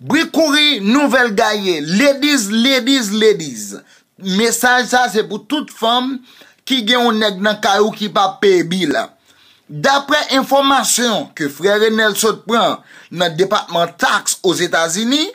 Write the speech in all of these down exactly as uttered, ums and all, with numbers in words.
Bri kouri, nouvèl gaye. Ladies, ladies, ladies. Mesaj sa se pou tout fanm ki gen yon nèg nan kay ou ki pa peye bil. Daprè enfòmasyon ke frè Renel sot pran nan depatman taks Ozetazini,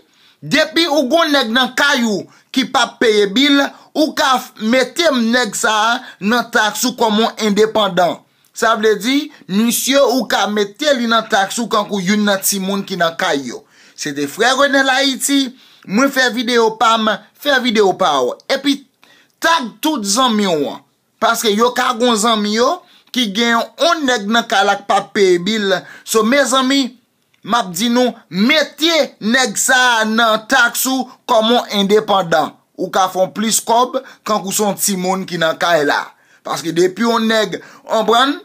depi ou gon nèg nan kay ou ki pa peye bil, ou ka mete nèg sa a nan taks ou kòm yon endepandan. Sa vle di, misye ou ka mete li nan taks ou kankou youn nan timoun ki nan kay yo. Se te frè Renel Ayiti, mwen fè videyo pa m, fè videyo pa w. Epi tag tout zanmi w an. Paske yo ka gon zanmi yo ki gen yon nèg nan kay la k pa peye bil. So mezanmi, m ap di nou, mete nèg sa a nan taks ou kòm yon endepandan. Ou ka fè yon plis kòb kankou se yon timoun ki nan kay la. Paske depi yon nèg, konprann,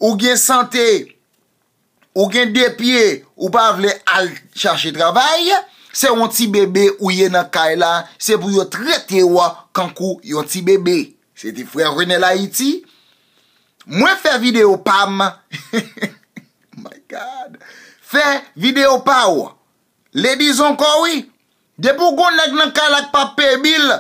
ou gen sante, ou gen de pye, ou pa vle al chache travay, se yon ti bebe ou ye nan kay la, se pou yo trete w kankou yon ti bebe. Se te frè Renel Ayiti. Mwen fè videyo pa m. My God. Fè videyo pa w. Ladies ankò wi. Depi w gon nèg nan kay la k pa peye bil,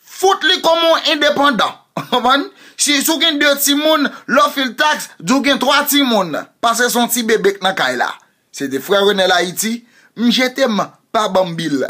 fout li kòm yon endepandan. Konprann? Si, si w gen de timoun, lè w fil taks, di w gen twa timoun. Paske se yon ti bebe k nan kay la. Se te frè Renel Ayiti. M jete m, pa ban m bil.